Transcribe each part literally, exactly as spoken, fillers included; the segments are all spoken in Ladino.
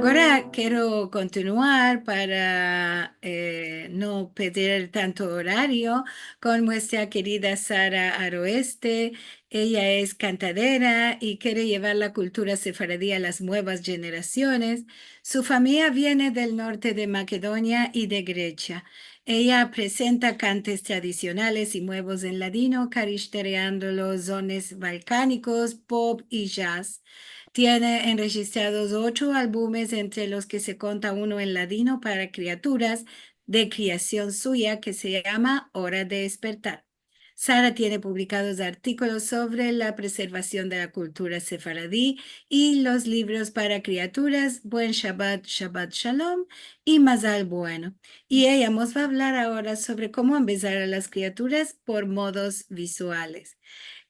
Agora kero kontinuar para, eh, no perder tanto orario kon muestra kerida Sara Aroeste. Eya es kantadera i kere yevar la kultura sefaradi a las muevas jenerasiones. Su famiya viene del norte de Makedonia i de Gresia. Eya presenta kantes tradisionales i muevos en ladino, karikterizando los zones balkanikos, pop i jazz. Tiene enrejistrados ocho albumes, entre los ke se konta uno en ladino para kriaturas de kriasion suya ke se yama Ora de espertar. Sara tiene publikados artikolos sovre la preservasion de la kultura sefaradi i los livros para kriaturas Buen Shabat, Shabat Shalom i Mazal Bueno. I eya mos va avlar agora sovre komo ambezar a las kriaturas por modos vizuales.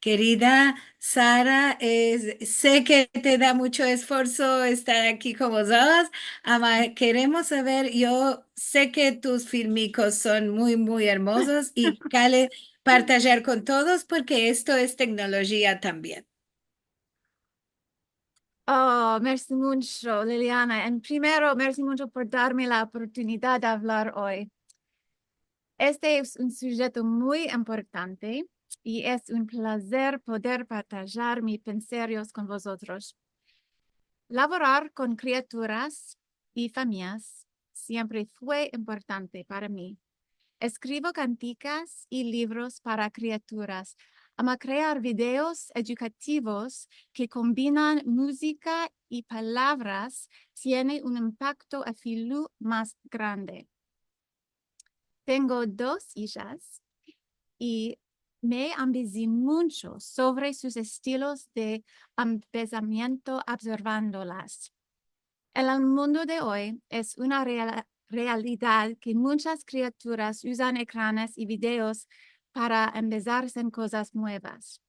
Kerida Sara, es, se ke te da muncho esforso estar aki kon mozotros, ama keremos saver, yo se ke tus filmikos son muy, muy ermozos i kale partajar kon todos, porke esto es teknolojia tambien. Oh, mersi muncho, Liliana. En primero, mersi muncho por darme la oportunidad de avlar oy. Este es un sujeto muy importante i es un plazer poder partajar mi penserios kon vozotros. Lavorar kon kriaturas i famiyas siempre fue importante para mi. Eskrivo kantikas i livros para kriaturas, ama krear videos edukativos ke kombinan muzika i palavras tiene un impakto afilu mas grande. Tengo dos ijas i me ambezi muncho sovre sus estilos de ambezamiento observandolas. En el mundo de oy es una reala-, realidad ke munchas kriaturas uzan ekranes i videos para ambezarse en kozas muevas.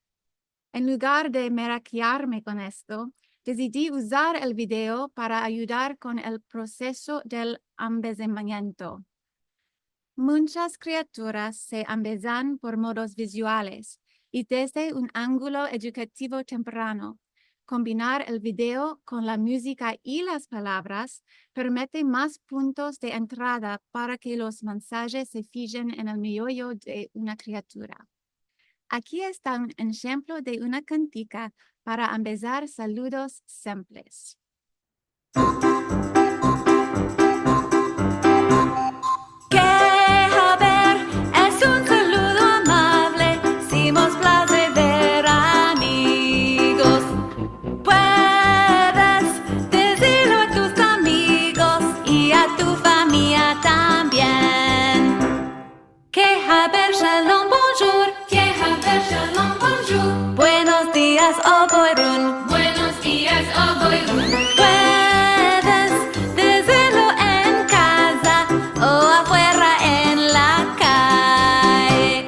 En lugar de merakiarme kon esto, desidi uzar el video para ayudar kon el proseso del ambezamiento. Munchas kriaturas se ambezan por modos vizuales i desde un angulo edukativo temprano. Kombinar el video kon la muzika i las palavras permite mas puntos de entrada para ke los mensajes se fijen en el meoyo de una kriatura. Aki esta un enshemplo de una kantika para ambezar saludos semples. Ke haber es un saludo amable, si mos plaze ver amigos. Puedes dizirlo a tus amigos i a tu famiya tambien. Ke haber, shalom, bonjour. Ke haber, shalom, bonjour. Buenos dias, o boyrun. Buenos dias, o boyrun. Puedes dizirlo en kaza o afuera en la kaye.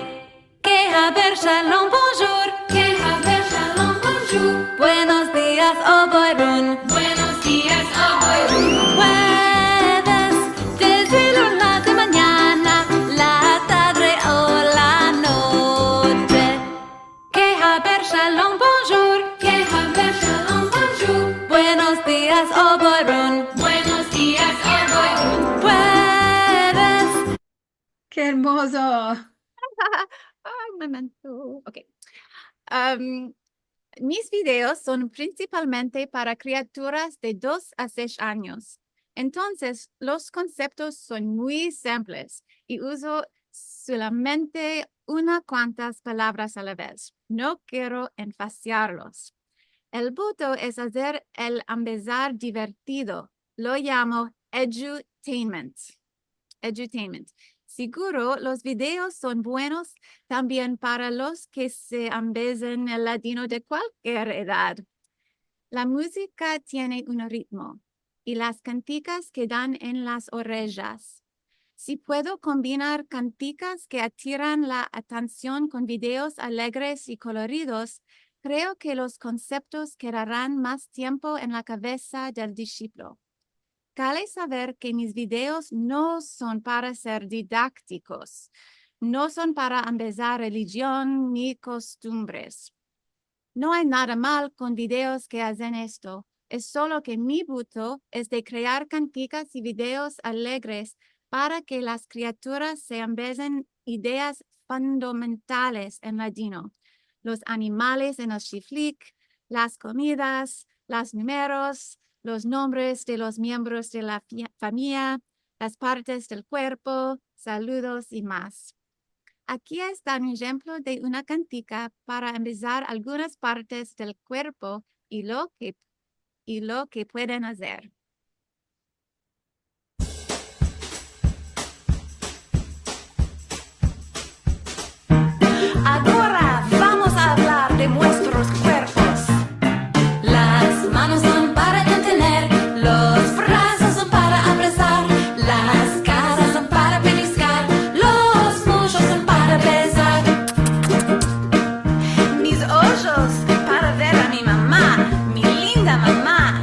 Ke haber, shalom, bonjour. Ke haber, shalom, bonjour. Buenos dias, o boyrun. Buenos dias, o boyrun. Puedes dizirlo en la de manyana, la tadre o la noche. Ke haber, shalom, bonjour. Ke haber, shalom, bonjour. Buenos dias, o boyrun. Buenos dias, o boyrun. Puedes Ke ermozo. Ay, un momento. Ok. Am, mis videos son prinsipalmente para kriaturas de dos a sesh anyos. Entonses, los konseptos son muy simples i uzo solamente una kuantas palavras a la vez. No kero enfasiarlos. El buto es azer el ambezar divertido. Lo yamo edutainment. Edutainment. Siguro los videos son buenos tambien para los ke se ambezen el ladino de kualkier edad. La muzika tiene un ritmo i las kantikas kedan en las orejas. Si puedo kombinar kantikas ke atiran la atension kon videos alegres i koloridos, kreo ke los konseptos kedaran mas tiempo en la kavesa del dishiplo. Kale saver ke mis videos no son para ser didaktikos, no son para ambezar relijion ni kostumbres. No ay nada mal kon videos ke azen esto. Es solo ke mi buto es de krear kantikas i videos alegres para ke las kriaturas se ambezan ideas fundamentales en ladino, los animales en el shiflik, las komidas, los numeros, los nombres de los miembros de la fi-, famiya, las partes del kuerpo, saludos i mas. Aki esta un enshemplo de una kantika para ambezar algunas partes del kuerpo i lo ke, i lo ke pueden azer. Agora vamos a avlar de muestros kuerpos. Las manos son para detener, los brazos son para abrazar, las karas son para peliskar, los mushos son para bezar. Mis ojos para ver a mi mama, mi linda mama.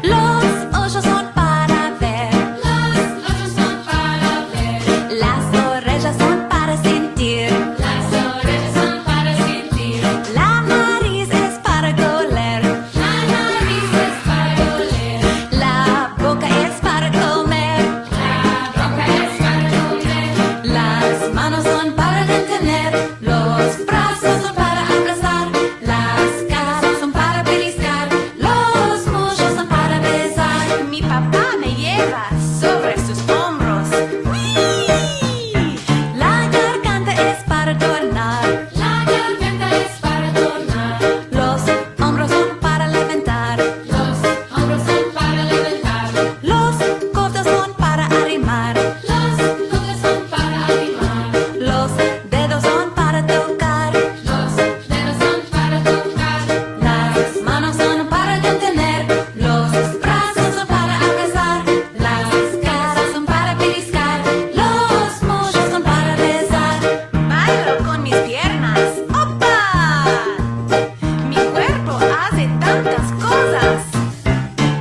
Los ojos son para ver. Los ojos son para ver. Las orejas son para sentir. Las orejas son para sentir. La nariz es para oler. La nariz es para oler. La boka es para komer. La boka es para komer. Las manos son para detener. Los brazos son para abrazar, las karas son para peliskar, los mushos son para bezar. Mi papa me yeva sovre sus ombros. Ui! La garganta es para adornar. La garganta es para adornar. Los ombros son para levantar. Los ombros son para levantar. Los kodos son para arrimar. Los kodos son para arrimar. Los dedos son para tokar. Los dedos son para tokar. Las manos son para detener. Los brazos son para abrazar. Las karas son para peliskar. Los mushos son para bezar. Bailo kon mis piernas. Opa! Mi kuerpo aze tantas kozas.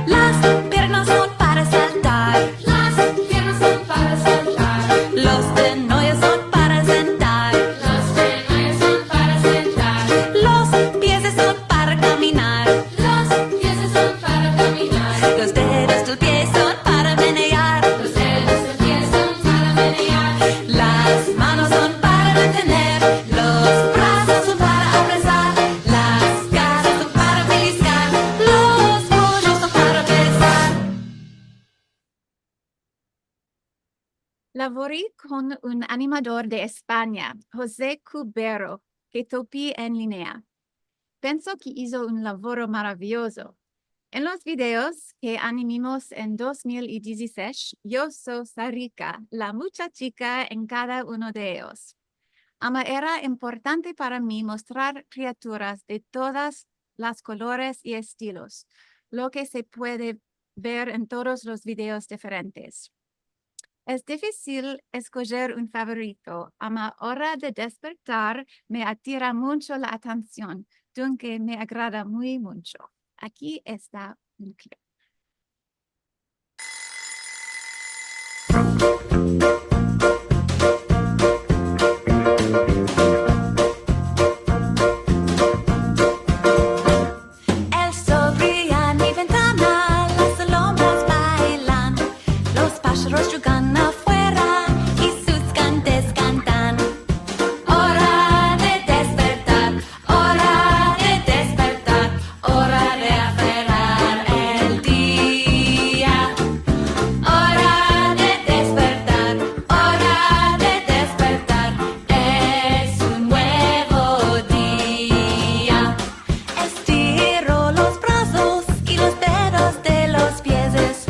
Las piernas son para saltar. Las piernas son para saltar. Los tenoyos son para sentar. Los tenoyos son para sentar. Los piezes son para kaminar. Los piezes son para kaminar. Los dedos del pie son para menear. Los dedos del pie son para menear. Las manos son para detener. Los brazos son para abrazar. Las karas son para peliskar. Los mushos son para bezar. Lavori kon un animador de Espanya, Jose Cubero, ke topi en linea. Penso ke izo un lavoro maraviozo. En los videos ke animimos en dos mil i dizisesh, yo so Sarika, la mucha chika en kada uno de eyos. Ama era importante para mi mostrar kriaturas de todas las kolores i estilos, lo ke se puede ver en todos los videos diferentes. Es difisil eskojer un favorito, ama Ora de Despertar me atira muncho la atension, dunke me agrada muy muncho. Aki esta un klip. El sol brilla en mi ventana, las lombras bailan, los pasharos djugan afuera i sus gentes kantan. Ora de despertar, ora de despertar, ora de aferrar el dia. Ora de despertar, ora de despertar, es un muevo dia. Estiro los brazos i los dedos de los pies.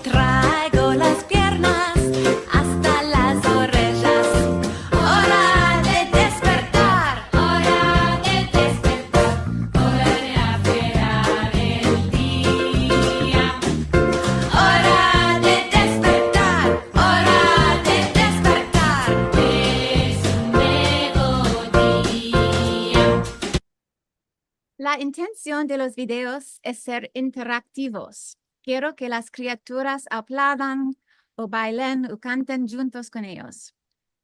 Traigo las piernas asta las orejas. Ora de despertar, ora de despertar, ora de aferrar el dia. Ora de despertar, ora de despertar, es un muevo dia. La intension de los videos es ser interaktivos. Kero ke las kriaturas aplaudan o bailen o kanten djuntos kon eyos.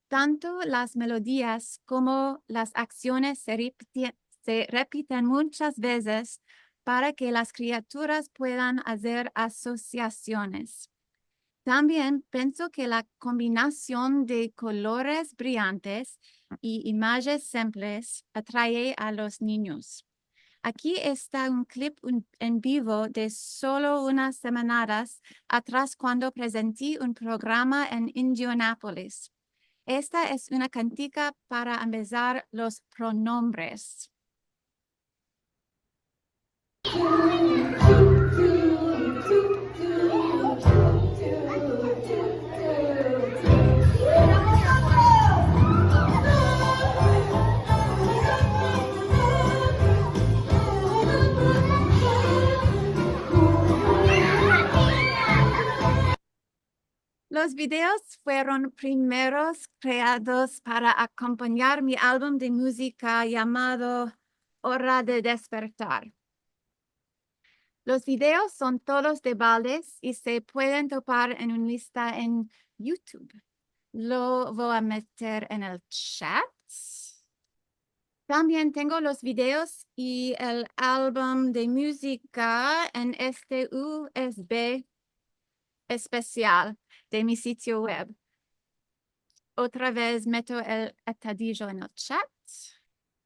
Tanto las melodias komo las aksiones se repiti-, se repiten munchas vezes para ke las kriaturas puedan azer asosiasiones. Tambien penso ke la kombinasion de kolores briyantes i imajes simples atrae a los ninyos. Aki esta un klip un, en bivo de solo unas semanadas atras kuando prezenti un programa en Indianapolis. Esta es una kantika para ambezar los pronombres. Los videos fueron primeros kreados para akompanyar mi album de muzika yamado Ora de Despertar. Los videos son todos de baldes i se pueden topar en un lista en YouTube. Lo vo a meter en el chat. Tambien tengo los videos i el album de muzika en este U S B espesial de mi sitio web. Otra vez meto el atadijo en el chat.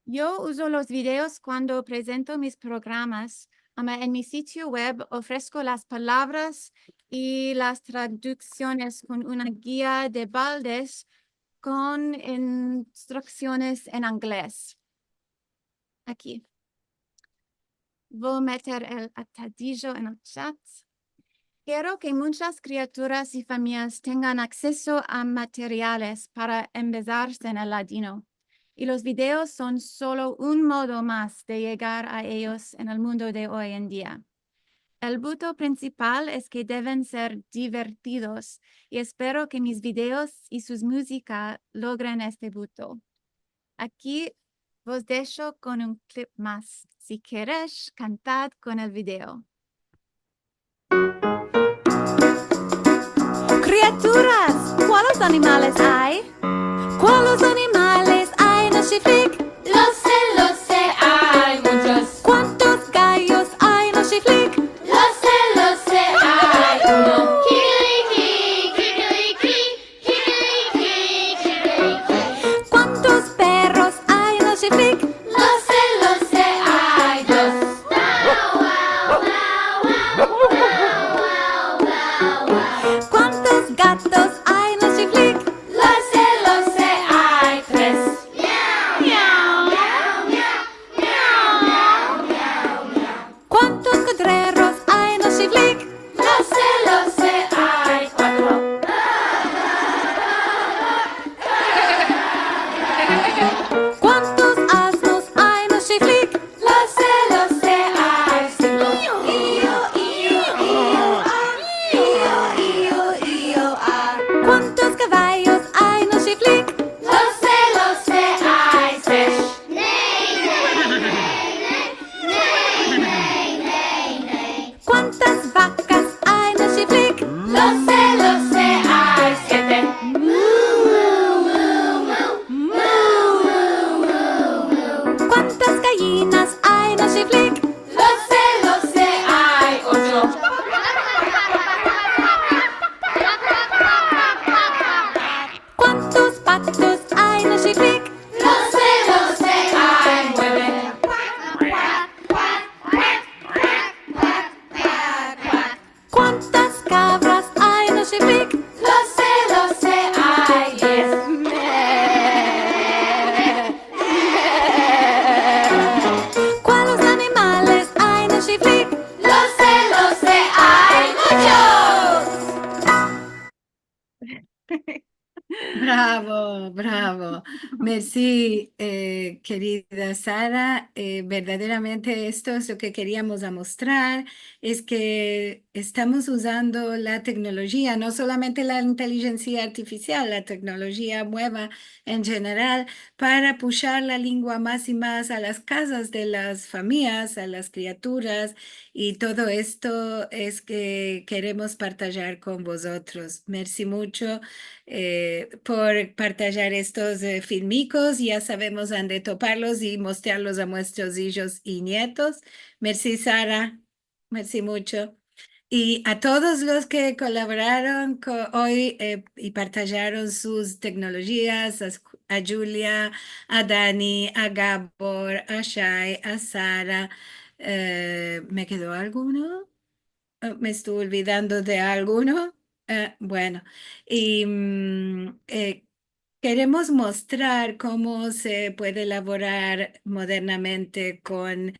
Yo uzo los videos kuando prezento mis programas, ama en mi sitio web ofresko las palavras i las traduksiones kon una gia de baldes kon instruksiones en inglez. Aki. Vo meter el atadijo en el chat. Kero ke munchas kriaturas i famiyas tengan akseso a materiales para ambezarse en el ladino. I los videos son solo un modo mas de yegar a eyos en el mundo de oy en dia. El buto prinsipal es ke deven ser divertidos, i espero ke mis videos i sus muzika logren este buto. Aki vos desho kon un klip mas. Si keresh, kantad kon el video. Kriaturas, kualos animales ay? Kualos animales ay en el shiflik? Lo se, lo se, ay munchos. Kuantos gayos ay en el shiflik? Lo se, lo se, ay uno. Kikiriki, kikiriki, kikiriki, kikiriki. Kuantos perros ay en el shiflik? Lo se, lo se, ay dos. Kuantos gatos ay en el shiflik? Lo se, lo se, ay tres. Miau, miau, miau. Kuantos kodreros ay en el shiflik? Lo se, lo se, ay kuatro. Kuantos asnos ay en el shiflik? Lo se, lo se, ay sinko. Io, io, io, a. Io, io, io, a. Kuantos kavayos ay en el shiflik? Lo se, lo se, ay sesh. Ney, ney, ney, ney. Ney, ney, ney, ney. Kuantas vakas ay en el shiflik? Lo se, lo se, ay siete. Mu, mu, mu, mu. Mu, mu, mu, mu. Kuantas gayinas ay en el shiflik? Lo se, lo se, ay ocho. Kuantos patos ay en el shiflik? Lo se, lo se, ay mueve. Kuantas kavras ay en el shiflik? Lo se, lo se, ay diez. Kualos animales ay en el shiflik? Lo se, lo se, ay munchos. Bravo, bravo. Mersi, eh, kerida Sara. Eh, verdaderamente esto es lo ke keriamos amostrar, es ke estamos uzando la teknolojia, no solamente la intelijensia artifisial, la teknolojia mueva en jeneral, para pushar la lengua mas i mas a las kazas de las famiyas, a las kriaturas, i todo esto es ke keremos partajar kon vozotros. Mersi muncho, eh, por partajar estos, eh, filmikos. Ya savemos ande toparlos i mostrarlos a muestros ijos i nietos. Mersi, Sara. Mersi muncho. I a todos los ke kolaboraron ko-, oy, eh, i partajaron sus teknolojias, a, a Julia, a Dani, a Gabor, a Shai, a Sara. Eh, me kedo alguno? Eh, me esto olvidando de alguno? Eh, bueno, i, mm, eh, keremos mostrar komo se puede lavorar modernamente kon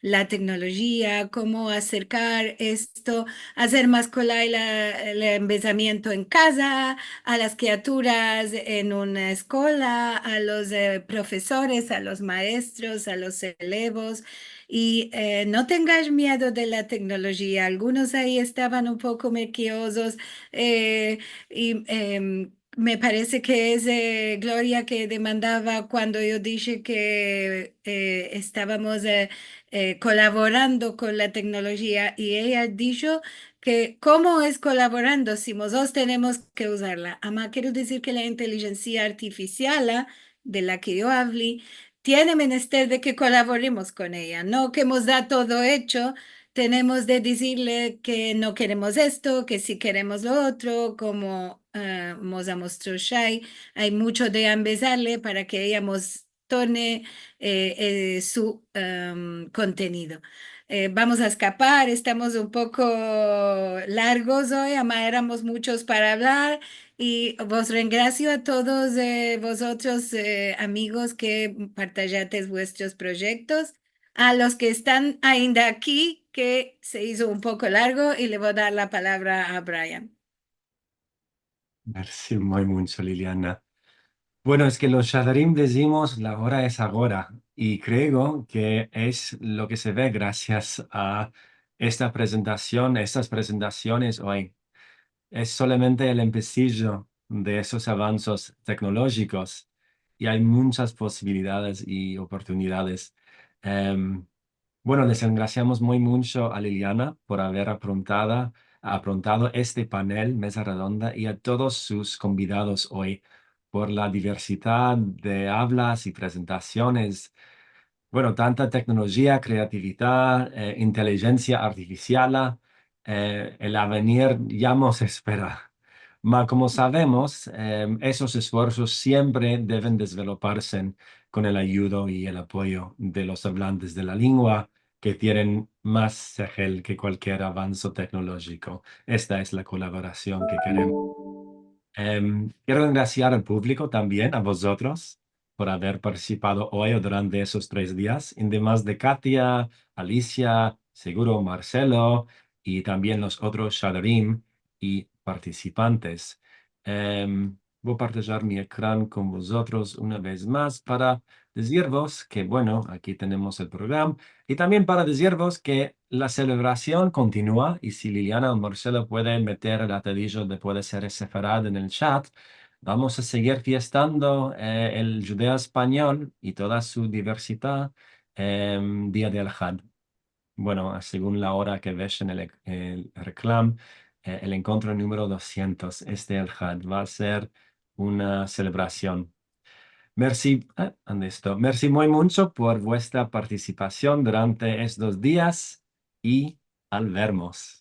la teknolojia, komo aserkar esto, azer mas kolay la, el ambezamiento en kaza, a las kriaturas en una eskola, a los, eh, profesores, a los maestros, a los elevos, i, eh, no tengash miedo de la teknolojia. Algunos ayi estavan un poko merkiozos, eh, i, em, me parese ke es, eh, Gloria ke demandava kuando yo dishe ke, eh, estavamos, eh, eh, kolaborando kon la teknolojia, i eya disho ke komo es kolaborando si mozotros tenemos ke uzarla. Ama kero dizir ke la intelijensia artifisial, a, de la ke yo avli, tiene menester de ke kolaboremos kon eya, no ke mos da todo echo, tenemos de dizirle ke no keremos esto, ke si keremos lo otro, komo, eh, mos amostro Shai, ay muncho de ambezarle para ke eya mos torne, eh, eh, su, em, kontenido. Eh, vamos a eskapar, estamos un poko largos oy, ama eramos munchos para avlar, i vos rengrasio a todos, eh, vozotros, eh, amigos ke partajates vuestros proyektos, a los ke estan ainda aki, ke se izo un poko largo, i le vo dar la palavra a Brian. Mersi muy muncho, Liliana. Bueno, es ke los Shaderim dizimos, la ora es agora, i kreo ke es lo ke se ve grasias a esta prezentasion, estas prezentasiones oy. Es solamente el empesijo de esos avansos teknolojikos, i ay munchas posibilidades i oportunidades. Em, Bueno, les engrasiamos muy muncho a Liliana por aver aprontada, aprontado este panel, meza redonda, i a todos sus konvidados oy por la diversidad de avlas i prezentasiones. Bueno, tanta teknolojia, kreatividad, eh, intelijensia artifisial, eh, el avenir ya mos espera. Ma, komo savemos, em, esos esfuersos siempre deven dezveloparse kon el ayudo i el apoyo de los avlantes de la lengua, ke tienen mas sehel ke kualkier avanso teknolojiko. Esta es la kolaborasion ke keremos. Em, kero engrasiar al publiko tambien, a vozotros, por aver partisipado oy o durante esos tres dias, ademas de Katia, Alicia, seguro Marcelo, i tambien los otros Shaderim i partisipantes. Em, vo partajar mi ekran kon vozotros una vez mas para dizirvos ke, bueno, aki tenemos el programa, i tambien para dizirvos ke la selebrasion kontinua, i si Liliana o Marcelo puede meter el atadijo de puede ser Sefarad en el chat, vamos a segir fiestando, eh, el djudeo-espanyol i toda su diversidad, em, dia de Alhad. Bueno, segun la ora ke vesh en el, el reklam, eh, el enkontro numero dosientos, este Alhad, va a ser una selebrasion. Mersi, eh, ande esto. Mersi muy muncho por vuestra partisipasion durante estos dias i al vermos.